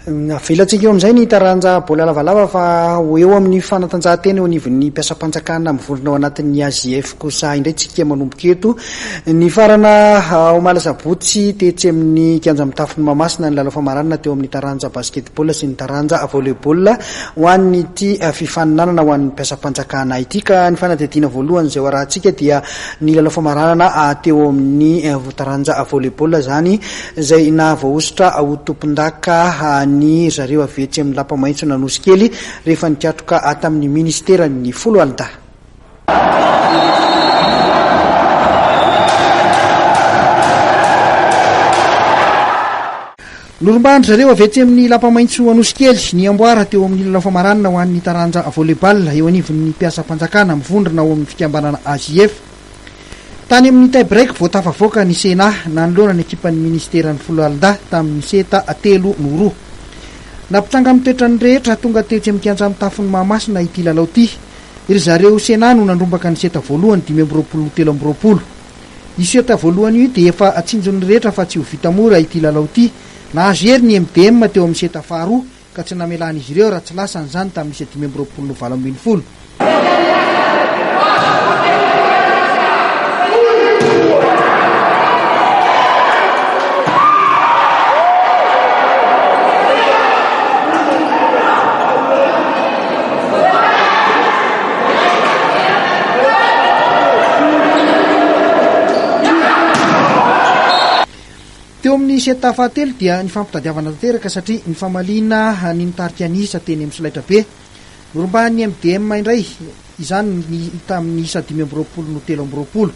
Avelantsika eo amin'izay ny taranja baolina lavalava fa ho eo amin'ny fanatanjahantena eo anivon'ny mpiasam-panjakana mivondrona ao anatin'ny AJF kosa indray tsika manomboka eto. Nifarana omaly sabotsy tetsy amin'ny kianja mitafon'i Mahamasina ny lalao famaranana teo amin'ny taranja basketball sy ny taranja volleyball ho an'ity fifaninanana ho an'ny mpiasam-panjakana ity ka ny fanadihadiana voalohany izay ho arahantsika dia ny lalao famaranana teo amin'ny taranja volleyball izany izay nahavoahosotra ho tompondaka ny zareo avy etsy amin'ny Lapa Maitson'Anosikely rehefa nikatroka tamin'ny ministeran'ny Foloalindahy. Norombahan-dry zareo avy etsy amin'ny Lapa Maitso Anosikely ny amboara teo amin'ny lalao famaranana ho an'ny taranja volley-ball eo anivon'ny mpiasam-panjakana mivondrona ao amin'ny fikambanana AJF. Tany amin'ny tie break vao tafavoaka ny Sénat nanoloana ny ekipan'ny ministeran'ny Foloalindahy tamin'ny seta telo no roa. Nampitsanga amin'ny toetran'ny rehetra tonga tetsy amin'ny kianja mitafon'i Mahamasina ity lalao ity. Ry zareo Sénat no nandrombaka ny seta voalohany 25 no 23. Io seta voalohany io dia efa tsinjon'ny rehetra fa tsy ho vita mora ity lalao ity. Nahazo hery ny MDM teo amin'ny seta faharoa ka tsy namelan'izy ireo raha tsy lasany izany tamin'ny isa 25 no 18. Teo amin'ny set fahatelo dia nifampitadiavana tanteraka satria nifamaliana ny nitarika ny isa teny amin'ny solaitrabe. Norombahan'ny MDM indray izany ny tamin'ny isa 25 no 23.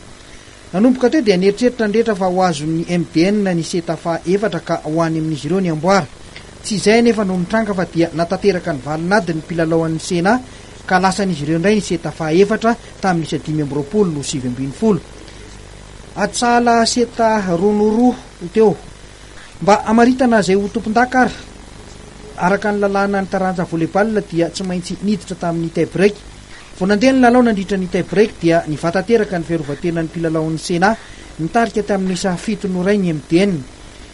Nanomboka teo dia nieritreritra ny rehetra fa ho azon'ny MDN ny seta faha efatra ka ho any amin'izy ireo ny amboara. Tsy izay anefa no nitranga fa dia natanteraka ny valin'ady ny mpilalao an'ny Sénat ka lasan'izy ireo indray ny seta faha efatra tamin'ny isa 25 no 19. Ady sahala seta roa no roa teo. Mba hamaritana izay ho tompondaka ary, araka ny lalàna ny taranja volley-ball dia tsy maintsy niditra tamin'ny tie break. Vao nandeha ny lalao nandritra ny tie break dia nivatanteraka ny fiarovantenan'ny mpilalaon'ny Sénat, nitarika tamin'ny isa fito no iray ny MDN.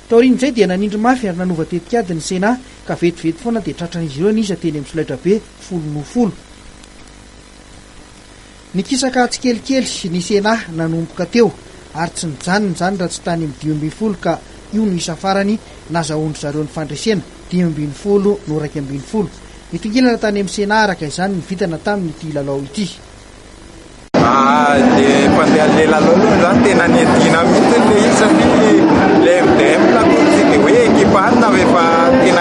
Taorian'izay dia nanindry mafy ary nanova tetikady ny Sénat ka vetivety foana dia tratran'izy ireo ny isa teny amin'ny solaitrabe, folo no folo. Nikisaka tsikelikely ny Sénat nanomboka teo ary tsy nijanona izany raha tsy tany amin'ny 15 ka io no isa farany nazahoan-dry zareo ny fandresena, 15 no 11. Nitongilana tany amin'ny Sénat araka izany ny vintana tamin'ity lalao ity. Le fandehan'le lalao aloha zany tena niadiana mihitsy le izy satria le MDM akory tsy de hoe ekipa anona fa efa tena.